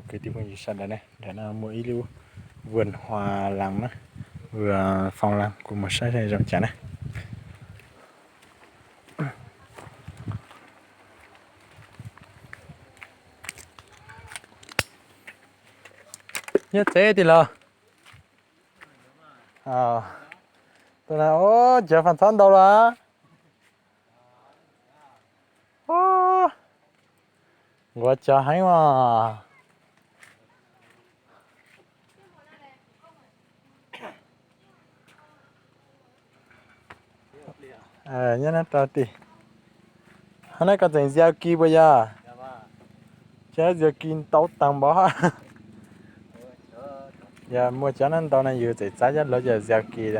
Kwv tij phooj ywg sawv daws ne, ntawm no muaj ib lub vườn hoa lan na, vườn phong lan, kuv mus saib zoo cas na. Nyob tsev tiag los? Cov fas txhob ntau los. Nquav cov heev os. Nyob nab rau tim. Hov no koj tseem zia kis puas yog? Cov zia kis ntau tag npaum. Yog muaj cov no ntau no yus txawm txav cov luav cov zia kis.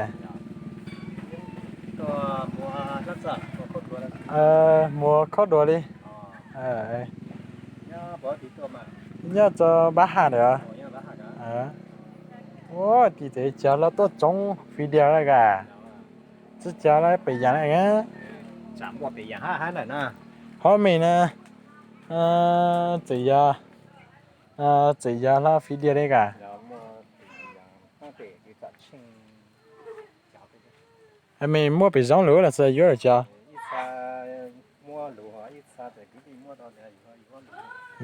Muag khaub dua li. Nyob tso pab haj ntawd. Ua tim txawm cog los tuaj tsoov fij dias lawm kas. Tsi cog los pem yas na. Hov me na, txawm yog, txawm yog hlo fij dias li kas. Me muaj pem zoov lawm los xav yuav lawm cov.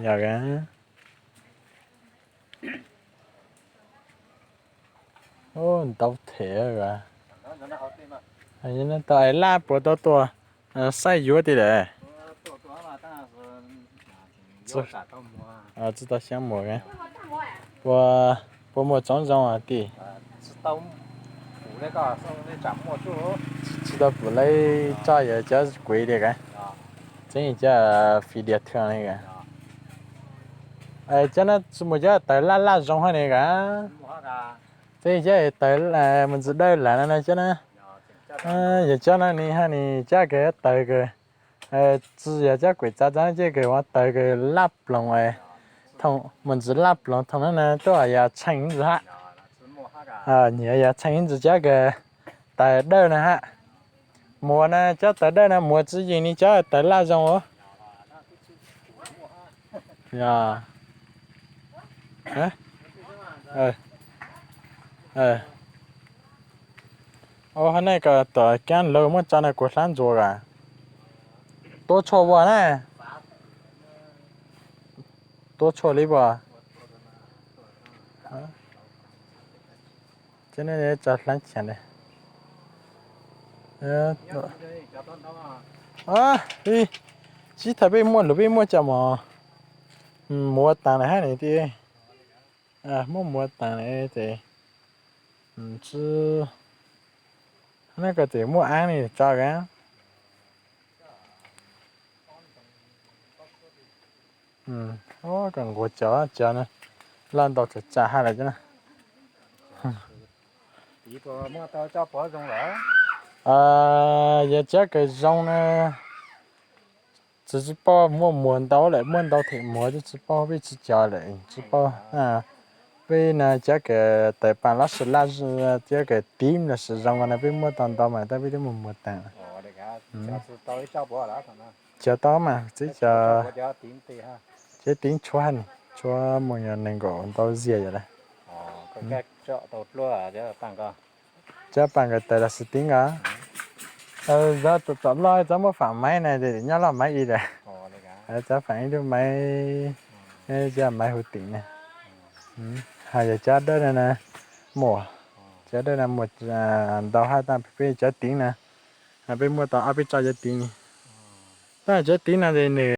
Yog. Ntau them. Tau laj puas tau tuaj saib yuav tiag lawm. Tsi tau xyab muag. Puas muaj tsoov zoo tim? Tsi tau pum lawv tso yog cov kuv tiag kas. Tseeb cov fij dias thwm li kas. Cov no tsi muaj cov tawg laj laj zoo hab li kas. Tseeb cov tawg mus ntxiv dawb lawm no cov na. Yog cov no ni hab ni cov kws tawg kws tsi yog cov kuv txav txav cov kws ua tawg kws laj ploog. Mus ntxiv laj ploog thoom no na tuaj yog tsheej ntxiv hab. Nyiam yog tsheej ntxiv cov kws tawg dawb no hab. Muag na cov tawg dawb no muag tsi yeej ni cov tawg laj zoo. Hov nej kom tom kaab laug muab tso na kuv hlab ntsuas kas. Tuab tshuaj ua na. Tuab tshuaj li ua. Tso hlab chaw. Sib tham peb muaj lus peb muaj cov mos muag taag lawm hab ni tiag. Muab muag taag lawm ces tsi, nej ko tseem muaj aab ni tso kas. Koj nquag cov cov loj ntau tsam tsam hab lawm cov na. Yog cov kws zoo na, tsi tsi paub muaj muag ntau lawm, muaj ntau them muag tsi tsi paub peb tsi cov lawm tsi paub. Peb no cov kws tawg paag lab sim laj, cov kws tiv los sim zoo no peb muaj tau ntau mas tab peb twb muaj muag taag. Cov tau mas txib cov, cov tiv tshuab hab ni, tshuab muaj yog nees nkaum ntau ziag yom lawm. Cov paag kws tawg los sis tiv nkaus. Txom loj txhob muab faam maiv na, nyob loj maiv ib lawm. Txhob faam ib lub maiv, cov maiv huv tim na. Hos yog cov dawb no na, muaj, cov dawb no muaj ntau hab tab peb cov tiv na, peb muaj tau ob peb tsob cov tiv ni. Tab cov tiv no ces nws